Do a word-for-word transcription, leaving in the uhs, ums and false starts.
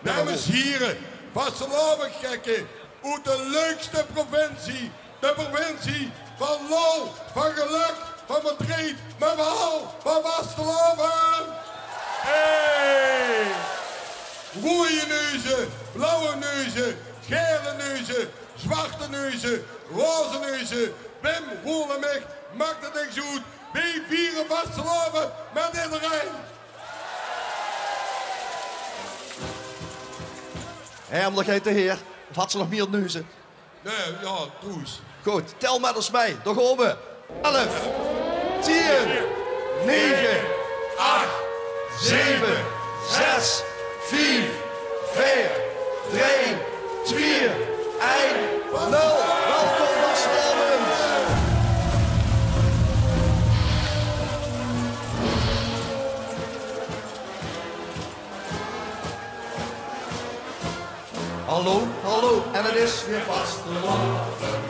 Dames en hiere, vastelaovesgekke oet de leukste provincie. De provincie van lol, van gelök, van verdreet, mer veural van vastelaovend. Hey! Roeje neuze, blauwe neuze, gele neuze, zwarte neuze, roze neuze. Wim, roel en mich, maak 't niks oet. Weej viere vastelaovend mit ederein. Hermlichheid de heer, of had ze nog mier neuze? Nae, jao, troes. Good, tel mit ós mei, dao gaon we. Elf, tieën, nege, ach, zeve, zes, vief, veer, drei, twieë, ein, nul. Welkom, vastelaovend. Hallo, hallo, en 't is weer vastelaovend.